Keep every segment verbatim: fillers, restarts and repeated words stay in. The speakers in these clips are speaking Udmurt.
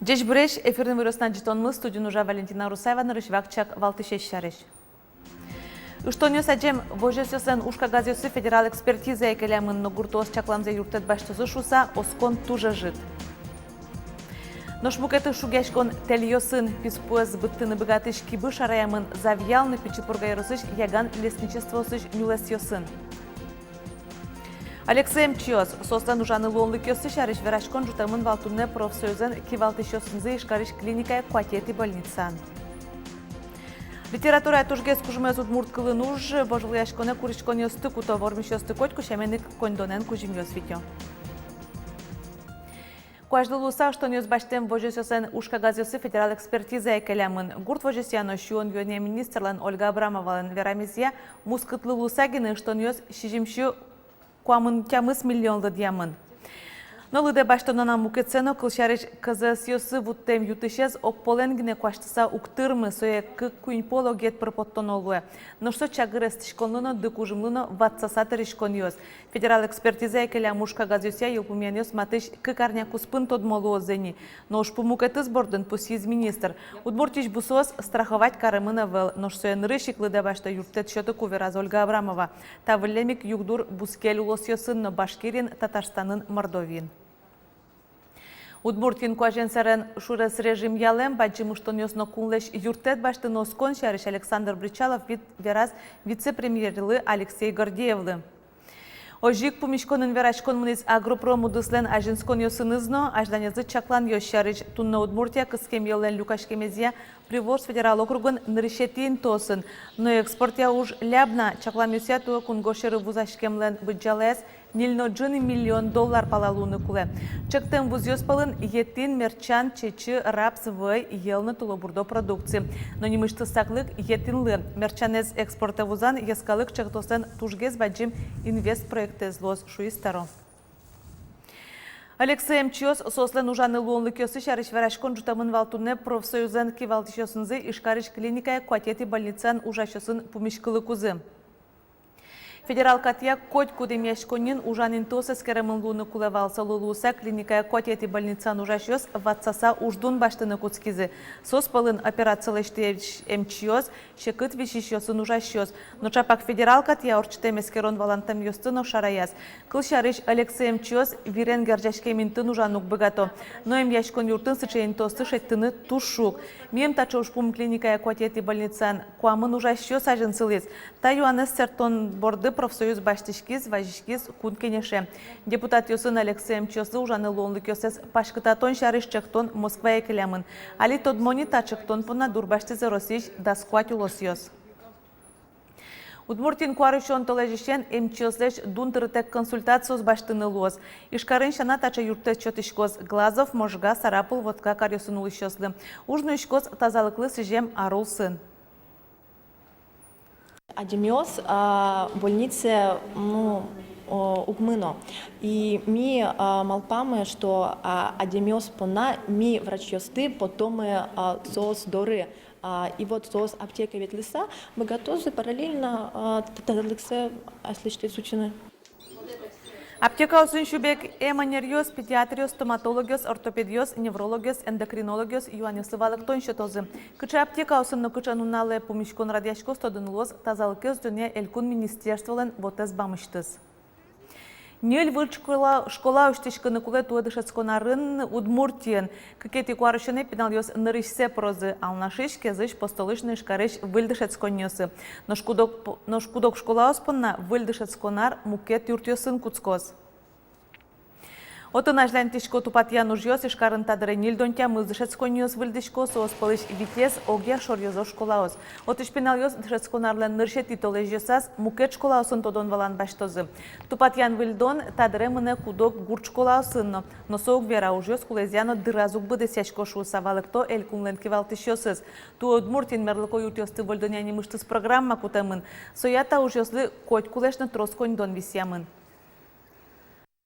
Ӟечбуресь! Эфирын «Иворъёс» но ӝытонмы, студиын ужа Валентина Русаева. Нырысь вакчияк валтӥсез сярысь. Ыштонъёс адӟем возёсъёслэн ужкагазъёссы федерал экспертизае келямын но, гуртоос чакламзэ юрттэт басьтозы шуыса, оскон туж ӧжыт. Нош мукетыз шугъяськон тэльёсын. Писпуэз быдтыны быгатӥсь кибы шараямын Завьял но Пичи Пурга ёросысь Яган лесничествоосысь нюлэсъёсын. Алексей Мчиос, соослэн ужаны луонлыкъёссы сярысь вераськон ӝутэмын вал туннэ профсоюзлэн кивалтӥсьёсынызы Ижкарысь клиникая куатетӥ больницаын. Литературая тужгес кужмоез удмурт кылын уж вожвылъяськонэ куриськонъёсты куто. Вормисьёсты котьку сямен ик коньдонэн кузьымъёс витё. Куазьлы луыса ыштонъёс басьтэм возёсъёслэн ужкагазъёссы федерал экспертизае келямын. Гурт возёсъя но сиён-юонъя министрлэн Ольга Абрамовалэн верамезъя, мускытлы луыса гинэ ыштонъёс сизьымсю куамын тямыс миллион лыдъямын. Но лыдэ басьтоно на мукетсэ но. Кылсярысь, КЗС-ёсы вуттэм ю тысез огполэн гинэ куасьтыса уг тырмы, сое кык-куинь пол огъет пыр поттоно луэ. Нош со чагыр эстӥськонлы но, дыкужымлы но ватсаса тыриськонъёс. Федерал экспертизае келям ужкагазъёсъя йылпумъянъёс матысь кык арня куспын тодмо луозы ни. Но ужпум мукетыз бордын, пусйиз министр. Удмуртиысь бусыос страховать каремын ӧвӧл, нош сое нырысь ик лыдэ басьтэ юрттэт сётыку, вераз Ольга Абрамова. Та выллем ик югдур бускель улосъёсын но: Башкириын, Татарстанын, Мордовиын. Удмуртиын куазен сэрен шурес режим ялэм, бадӟым ыштонъёс но кунлэсь юрттэт басьтыны оскон сярысь Александр Бречалов вит-, вераз вице-премьерлы Алексей Гордеевлы. Озьы ик пумиськонын вераськон мынӥз агропром удыслэн азинсконъёсыныз но азьланезлы чакланъёс сярысь. Туннэ Удмуртия кыскем йӧллэн люкаськемезъя Приволжск федерал округын нырысетӥ интыосын. Но экспортъя уж ляб на. Чакламъёсъя, туэ кунгож сьӧры вузаськемлэн быдӟалаез ньыль но ӝыны миллион доллар пала луыны кулэ. Чектэм вузъёс пӧлын етӥн, мерчан, чечы, рапс, вӧй, йӧл но тылобурдо продукция. Но нимысьтыз саклык етӥнлы. Мерчанэз экспортэ вузан йӧскалык чектослэн тужгес бадӟым инвестпроектэз луоз, шуиз тӧро. Алексей Мчиос, соослэн ужаны луонлыкъёссы сярысь вераськон ӝутэмын вал туннэ профсоюзлэн кивалтӥсьёсынызы Ижкарысь клиникая куатетӥ больницаын ужасьёсын пумиськылыкузы. Федерал катъя котькуд эмъяськонниын ужан интыос эскеремын луыны кулэ вал. Солы луыса, клиникая куатетӥ больницаын ужасьёс ватсаса уждун басьтыны кутскизы. Соос пӧлын операция лэсьтӥсь эмчиос, секыт висисьёсын ужасьёс. Но чапак федерал катъя ортчытэм эскерон валантэмъёсты но шараяз. Кылсярысь, Алексей Мчиос вирен герӟаськем интын ужаны уг быгато. Но эмъяськон юртын сыӵе интыосты шедьтыны туж шуг. Миым таӵе ужпум: клиникая куатетӥ больницаын куамын ужасьёс азьын сылӥз. Та юанэз сэрттон борды профсоюз басьтӥськиз, вазиськиз Кун Кенеше. Депутатъёсын Алексей Мчиослы ужаны луонлыкъёссэс паськытатон сярысь чектон Москвае келямын. Али тодмо ни, та чектон понна дурбасьтӥзы Россиысь дас куать улосъёс. Удмуртиын куарусён толэзьысен эмчиослэсь дун тырытэк консультациос басьтыны луоз. Ижкарын сяна таӵе юрттэт сётӥськоз Глазов, Можга, Сарапул, Вотка каръёсын улӥсьёслы. Уж нуиськоз тазалыклы сӥзем ар улсын. Адямиос, а, больницае, ну, о, уг мыно. И ми, а, малпамы, что, а, адямиос понна ми, врачъёсты, потомы, а, соос доры. А, и вот соос аптекае ветлыса быгатозы параллельно, а, т-, тазалыксэ аслэсьтыз утьыны. Аптекаосын сюбег эм ӧнеръёс, педиатръёс, стоматологъёс, ортопедъёс, неврологъёс, эндокринологъёс юанъёслы валэктон сётозы. Кыӵе аптекаосын но кыӵе нуналэ пумиськон радъяськоз, тодыны луоз тазалыкез утёнъя элькун министерстволэн вотэс бамысьтыз. Ньыль выль школа, школа усьтӥськыны кулэ туэ дышетскон арын Удмуртиын. Кыкетӥ куарусёнэ пиналъёс нырысьсэ пырозы Алнашысь, Кезысь, Постолысь но Ижкарысь выль дышетсконниосы. Нош куд-ог п-, нош куд-ог школаос понна выль дышетскон ар мукет юртъёсын кутскоз. Отын азьланьтӥсько тупатъян ужъёс. Ижкарын та дыре ньыльдон тямыс дышетсконниос выльдӥсько, соос пӧлысь витез огъя шоръёзо школаос. Отысь пиналъёс дышетскон арлэн нырысетӥ толэзьёсаз мукет школаосын тодон-валан басьтозы. Тупатъян-выльдон та дыре мынэ куд-ог гурт школаосын но. Но со уг вера, ужъёс кулэезъя но дыраз уг быдэсъясько шуыса, валэкто элькунлэн кивалтӥсьёсыз. Туэ Удмуртиын мерлыко юртъёсты выльдонъя нимысьтыз программа кутэмын. Соя та ужъёслы котькулэсь но трос коньдон висъямын.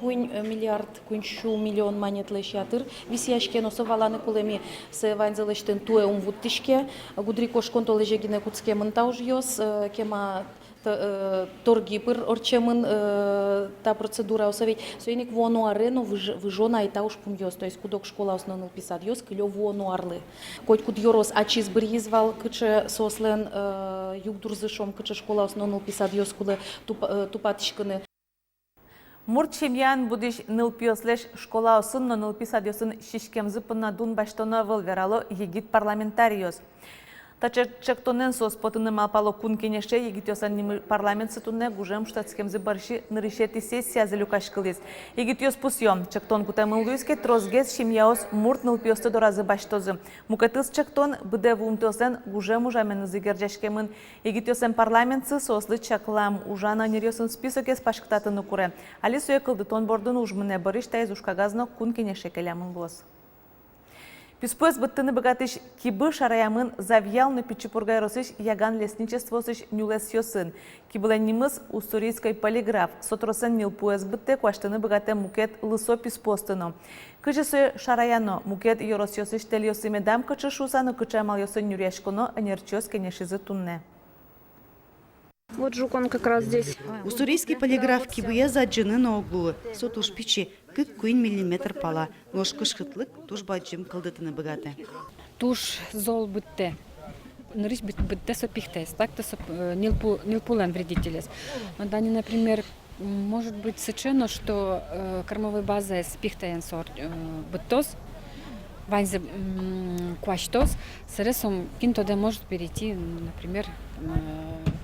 Куинь, э, миллиард куинь сю миллион манетлэсь ятыр висъяське, но со валаны кулэ, ми сое ваньзэ лэсьтыны туэ ум вуттӥське. Гудырикошкон толэзе гинэ кутскемын та ужъёс, э, кема Э, торги пыр ортчемын, э, та процедураос ведь. Соин ик вуоно аре но выж-, выжо на ай та ужпумъёс, то есть куд-ог школаос но нылпи садъёс кылё вуоно арлы. Котькуд ёрос ачиз быръиз вал, кыӵе соослэн, э, югдурзы, шуом, кыӵе школаос но нылпи садъёс кулэ туп-, э, тупатӥськыны. Мурт семьяын будӥсь нылпиослэсь школаосын но нылпи садъёсын сиськемзы понна дун басьтоно ӧвӧл, верало егит парламентариос. Таӵе чектонэн соос потыны малпало Кун Кенеше егитъёслэн ним-, парламентсы туннэ гужем шутэтскемзы бӧрсьы нырысетӥ сессиязы люкаськылӥз. Егитъёс пусъё: чектон кутэмын луиз ке, тросгес семьяос мурт нылпиосты доразы басьтозы. Мукетыз чектон быдэ вуымтэослэн гужем ужаменызы герӟаськемын. Егитъёслэн парламентсы соослы чаклам ужан ӧнеръёсын списокез паськытатыны куре. Али сое кылдытон бордын уж мынэ. Бӧрысь таиз ужкагаз но Кун Кенеше келямын луоз. Писпуэз быдтыны быгатӥсь кибы шараямын Завьял но Пичи Пурга ёросысь Яган лесничествоосысь нюлэсъёсын. Кибылэн нимыз Уссурийской полиграф. Со тросэн ньылпуэз быдтэ, куасьтыны быгатэ мукет лысо писпуосты но. Кызьы сое шараяно, мукет ёросъёсысь тэльёсы медам кыӵе шуыса но кыӵе амалъёсын нюръяськоно, ӧнерчиос кенешизы туннэ. Вот жук, он как раз здесь. Уссурийский полиграф кибыез адӟыны но уг луы. Со туж пичи, кык-куинь миллиметр пала, нош кышкытлык туж бадӟым кылдытыны быгатэ. Туж зол быдтэ. Нырысь быд-, быдтэ со пихтаез, так-то со, э, ньылпу-, ньылпулэн вредителез. Но тани, например, м, может быть, сыӵе но, что, э, кормовой базаез пихтаен со, э, быдтоз, ваньзэ, м, куасьтоз, сэре со, кин тодэ, может перейти, м, например, э,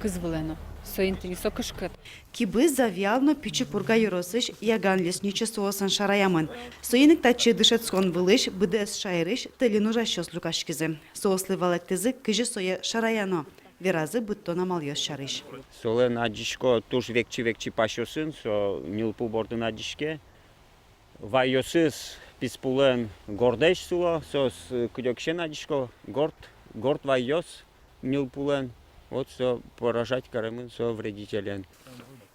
кыз вылэ но. Соин тӥни со кышкыт. Кибы Завьял но Пичи Пурга ёросысь Яган лесничествоосын шараямын. Соин ик татчы дышетскон вылысь, быдэс шаерысь тэльын ужасьёс люкаськизы. Соослы валэктӥзы, кызьы сое шараяно, веразы быдтон амалъёс сярысь. Солэн адӟисько туж векчи-векчи пасьёсын, со ньылпу бордын адӟиське. Вайёсыз писпулэн гордэсь сыло, соос, э, кыдёкысен адӟисько, горд, горд вайёс ньылпулэн. Вот со поражать каремын со вредителен.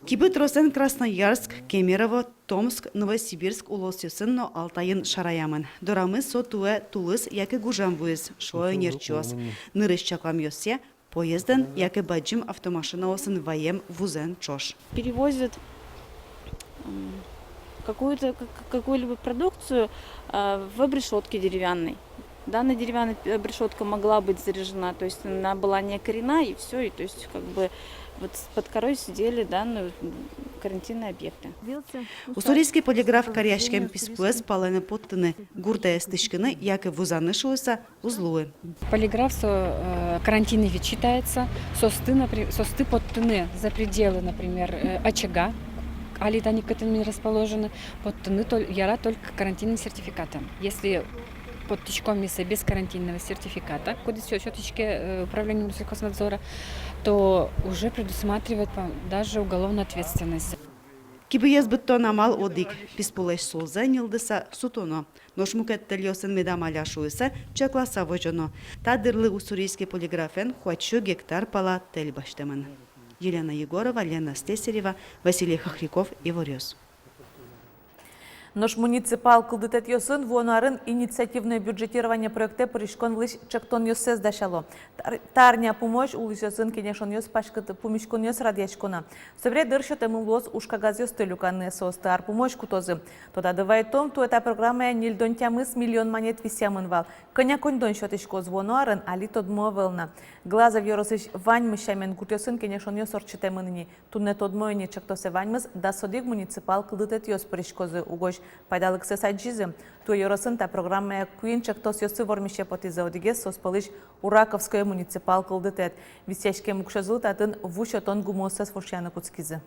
Кибы тросэн Красноярск, Кемерово, Томск, Новосибирск улосъёсын но Алтайын шараямын. Дорамы со туэ тулыс яке гужем вуиз, шуо ӧнерчиос. Нырысь чакламъёсъя, поездэн яке бадӟым автомашинаосын ваем вузэн ӵош. Перевозят, м, какую-то, как-, какую-либо продукцию, а, в обрешётке деревянной. Данная деревянная п-, обрешётка могла быть заряжена, то есть она была не окорена, и всё, и то есть как бы вот с-, под корой сидели данные, м, карантинные объекты. Уссурийский полиграф каръяськем писпуэз палэнэ поттыны, гуртэ эстӥськыны яке вузаны шуыса уз луы. Полиграф со, э, карантинный вид считается, соосты, напри-, соосты поттыны за пределы, например, э, очага, али тани кытын ми расположены, поттыны тол-, яра только карантинный сертификатэн. Если поттӥськом ми сое без карантинного сертификата, кудӥз сё-, сётӥське, э, управление Россельхознадзора, то уже предусматривает по-, даже уголовную ответственность. Кибыез быдтон амал одӥг, писпулэсь сулзэ ньылдыса сутоно. Нош мукет тэльёсын медам аля шуыса, чакласа возёно. Та дырлы Уссурийский полиграфен куать сю гектар пала тэль басьтэмын. Елена Егорова, Лена Стесарева, Василий Хохряков, «Иворъёс». Нош муниципал кылдытэтъёсын вуоно арын инициативное бюджетирование проектэ пыриськон вылысь чектонъёссэс дасяло. Та ар-, та арня пумозь улӥсьёсын кенешонъёс паськыт-, пумиськонъёс радъясько на. Собере дыр сётэмын луоз ужкагазъёсты люканы, соосты ар пумозь кутозы. Тодады вайтом, туэ та программая ньыльдон тямыс миллион манет висъямын вал. Кӧня коньдон сётӥськоз вуоно арын, али тодмо ӧвӧл на. Глазов ёросысь ваньмыз сямен гуртъёсын кенешонъёс ортчытэмын ини. Туннэ тодмо ини, чектосэ ваньмыз дас одӥг муниципал кылдытэтъёс пыриськозы, угось пайдалыксэс адӟизы. Туэ ёросын та программая куинь чектосъёссы вормисе потӥзы, одӥгез соос пӧлысь Ураковское муниципал кылдытэт. Висъяськем уксёзылы татын ву сётон гумыоссэс вошъяны кутскизы.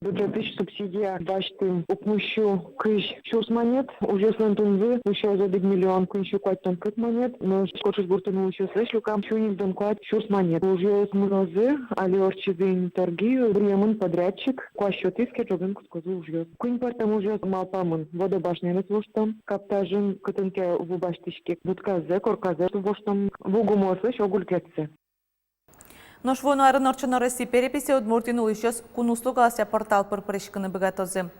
Бюджетысь субсидия басьтӥм укмыс сю кызь сюрс манет, ужъёслэн тунзы укмыс сю одӥг миллион куинь сю куатьтон кык манет, нош Кошкыш гуртын улӥсьёслэсь люкам сю ньыльдон куать сюрс манет. Ужъёс мынозы, али ортчизы ини торги, быръемын подрядчик, куазь сётӥз ке, ӝоген кутскозы ужъёс. Куинь пӧртэм ужъёс малпамын: водобашняез воштом, каптажын кытын ке ву басьтӥське, будказэ, корказэ воштом, ву гумыослэсь ог улькетсэ. Нош вуоно арын ортчоно Россия переписе Удмуртиын улӥсьёс Кун услуга ласянь портал пыр пыриськыны быгатозы.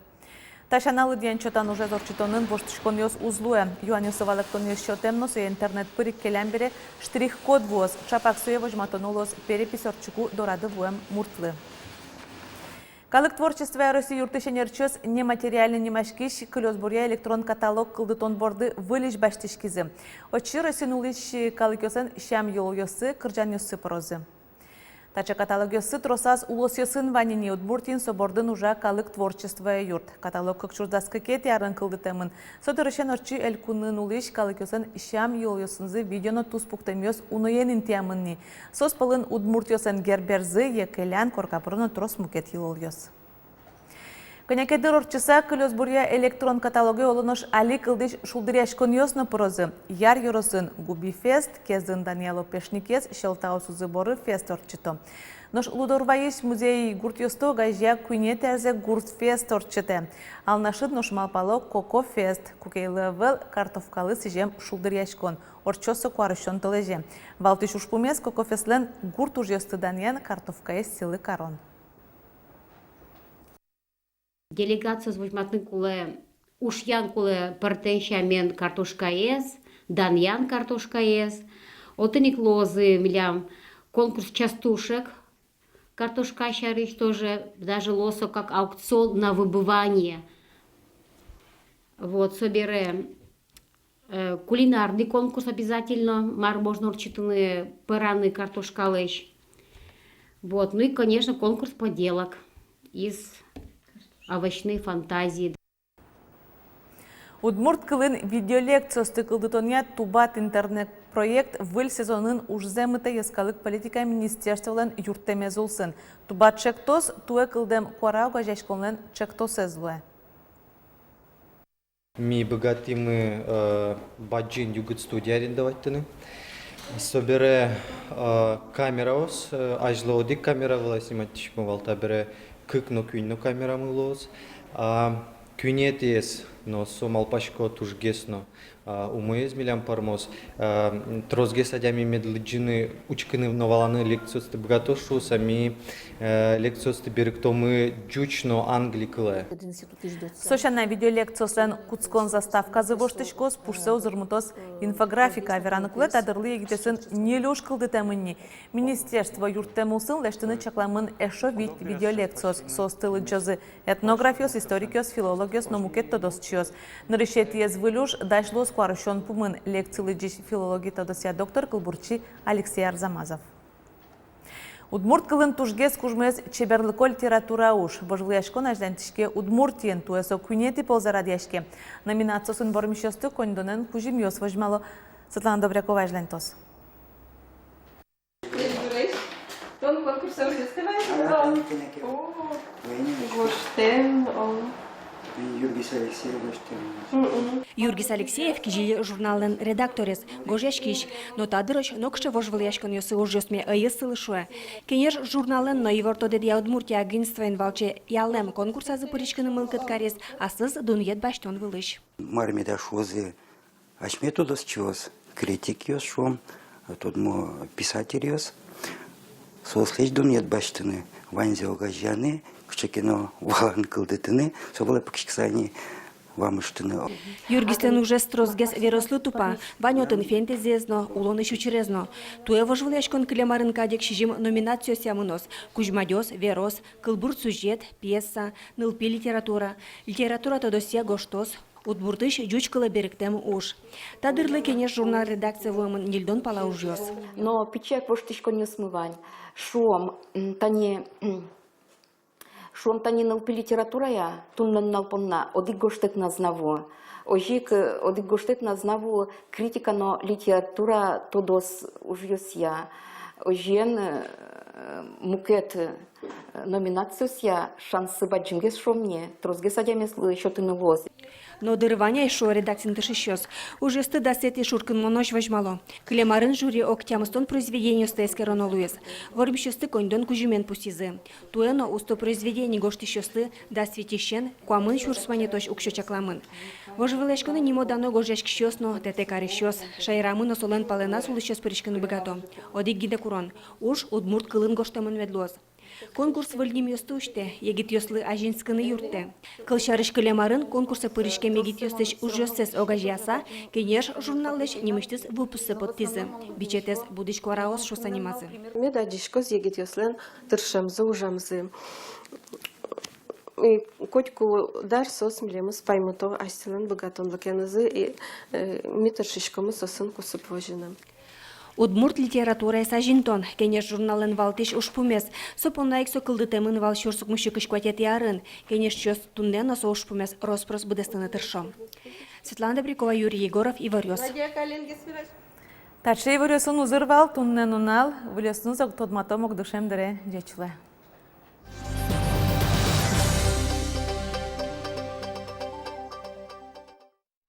Та сяна, лыдъян-чотан ужез ортчытонын воштӥськонъёс уз луэ. Юанъёсы валэктонъёс сётэм но сое интернет пыр ик келям бере штрих-код вуоз. Чапак сое возьматоно луоз перепись ортчыку дорады вуэм муртлы. Калык творчествоя Россия юртысь ӧнерчиос нематериальной нимаськись кылёсбуръя электрон каталог кылдытон борды выльысь басьтӥськизы. Отчы Россиын улӥсь калыкъёслэн сям-йылолъёссы, кырӟанъёссы пырозы. Таӵе каталогъёссы тросаз улосъёсын вань ини, Удмуртиын со бордын ужа калык творчествоя юрт. Каталог кык сюрс дас кыкетӥ арын кылдытэмын. Со дырысен отчы элькунын улӥсь калыкъёслэн сям-йылолъёсынызы видео но туспуктэмъёс уноен интыямын ни. Соос пӧлын удмуртъёслэн Герберзы, Екелян, корка пыро но трос мукет йылолъёс. Кӧня ке дыр ортчыса, кылёсбуръя электрон каталоге, оло нош, али кылдӥсь шулдыръяськонъёс но пырозы. Яр ёросын Губифест, Кезын данъяло Пешникез, Сьӧлтаосызы Борыфест ортчыто. Нош Лудорвайысь музей гуртъёсты огазея куинетӥ арзэ Гуртфест ортчытэ. Алнашын нош малпало Кокофест, куке ӧвӧл картовкалы сӥзем шулдыръяськон. Ортчоз со куарусён толэзе. Валтӥсь ужпумез — Кокофестлэн гурт ужъёсты данъян, картовкаез сӥлы карон. Делегациос возьматыны кулэ, ушъян кулэ пӧртэм сямен картошкаез, данъян картошкаез. Отын ик луозы милям конкурс частушек, картошка сярысь тоже, даже луоз со как аукцион на выбывание. Вот, собере Э, кулинарный конкурс обязательно, мар можно ортчытыны, пӧраны картошкалэсь. Вот. Ну и, конечно, конкурс поделок из овощной фантазии. Удмурт кылын видеолекциосты кылдытонъя «Тубат» интернет-проект выль сезонын ужзэ мытэ Йӧскалык политикая министерстволэн юрттэмез улсын. «Тубат» чектос туэ кылдэм куара огазеяськонлэн чектосэз луэ. Ми быгатӥмы, э, бадӟым югыт студия арендоватьтыны. Собере, э, камераос, э, азьло одӥг камера вылэ сниматьтӥськом вал, табере кык но, куинь но камерамы луоз. А куинетӥез но, со, малпасько, тужгес но, а, умоез милям пӧрмоз. Э, тросгес адями мед лыдӟыны, учкыны но валаны лекциосты быгатоз шуыса, ми, э, лекциосты берыктомы ӟуч но англи кылэ. Со сяна, видеолекциослэн кутскон заставказы воштӥськоз, пушсэ узырмытоз инфографика. Вераны кулэ, та дырлы егитъёсын ньыль уж кылдытэмын ни. Министерство юрттэм улсын лэсьтыны чакламын эшшо вить видеолекциос. Соосты лыдӟозы этнографъёс, историкъёс, филологъёс но мукет тодосчиос. Нырысетӥез выль уж дась луоз куарусён пумын. Лекци лыдӟись филологи тодосъя доктор, кылбурчи Алексей Арзамазов. Удмурт кылын тужгес кужмоез чеберлыко литература уж. Вожвылъяськон азьланьтӥське Удмуртиын. Туэ со куинетӥ ползэ радъяське. Номинациосын вормисьёсты коньдонэн кузьымъёс возьмало. Светлана Добрякова азьланьтоз. Тон конкурсэ ужаськод-а? Ага, тани, тани, тани. О, гожтэм, о. Юргис Алексеев гожтэм. Мгм. Юргис Алексеев «Кизили» журналлэн редакторез, гожъяськись. Но та дырозь нокыӵе вожвылъяськонъёсы ужъёсме ӧй ӧссылы, шуэ. «Кенеш» журналлэн но «Ивор тодэтъя Удмуртия» агентствоен валче «Ялэм» конкурсазы пыриськыны мылкыд кариз аслыз дунъет басьтон вылысь. Мар меда шуозы асьме тодосчиос, критикъёс, шуом, тодмо писательёс, соослэсь дунъет басьтыны, ваньзэ огазеяны, кыӵе ке но валан кылдытыны, со вылэ пыкиськыса ини вамыштыны. Юргислэн ужез тросгес верослы тупа, вань отын фэнтезиез но, улонысь учырез но. Туэ вожвылъяськон кылем арын кадь ик сизьым номинациосъя мыноз: кузьмадёс, верос, кылбур-сюжет, пьеса, нылпи литература, литература тодосъя гожтос, удмуртысь ӟуч кылэ берыктэм уж. Та дырлы «Кенеш» журнал редакцие вуэмын ньыльдон пала ужъёс. Но пичияк воштӥськонъёсмы вань. Шуом, м, тани, м, шуом, тани нылпи литературая туннэ нунал понна одӥг гожтэт но ӧз на вуы. Озьы ик, э, одӥг гожтэт но ӧз на вуы критика но литература тодос ужъёсъя. Озьыен, э, мукет, э, номинациосъя шанссы бадӟымгес, шуом ни, тросгес адямиослы сётыны луоз. Но дыр вань ай, шуо редакциын тыршисьёс. Ужъёсты дасэтӥ шуркынмонозь возьмало. Кылем арын жюри ог тямыстон произведениосты эскероно луиз. Вормисьёсты коньдон кузьымен пусйизы. Туэ но усто произведение гожтӥсьёслы дас витьысен куамын сюрс манетозь уксё чакламын. Вожвылъяськонын нимо-дано гожъяськисьёс но, тэтэк арысьёс. Шаерамы но солэн палэназ улӥсьёс пыриськыны быгато. Одӥг гинэ курон: уж удмурт кылын гожтэмын мед луоз. Конкурс выль нимъёсты усьтэ, егитъёслы азинскыны юрттэ. Кылсярысь, кылем арын конкурсэ пыриськем егитъёслэсь ужъёссэс огазеяса, «Кенеш» журналлэсь нимысьтыз выпуссе поттӥзы. Бичетэз «Будӥсь куараос» шуыса нимазы. Мед адӟиськоз егитъёслэн тыршемзы, ужамзы. И котьку ар соос милемыз паймыто асьсэлэн быгатонлыкенызы, и, э, ми тыршиськомы соосын кусып возьыны. Удмурт литератураез азинтон — «Кенеш» журналлэн валтӥсь ужпумез. Со понна ик со кылдытэмын вал сюрс укмыссю кызь куатетӥ арын. Кенешчиос туннэ но со ужпумез рос-прос быдэстыны тыршо. Светлана Добрякова, Юрий Егоров, «Иворъёс». Таӵе иворъёсын узыр вал туннэ нунал. Выльёсыныз ог тодматом ог дышем дыре. Ӟеч улэ.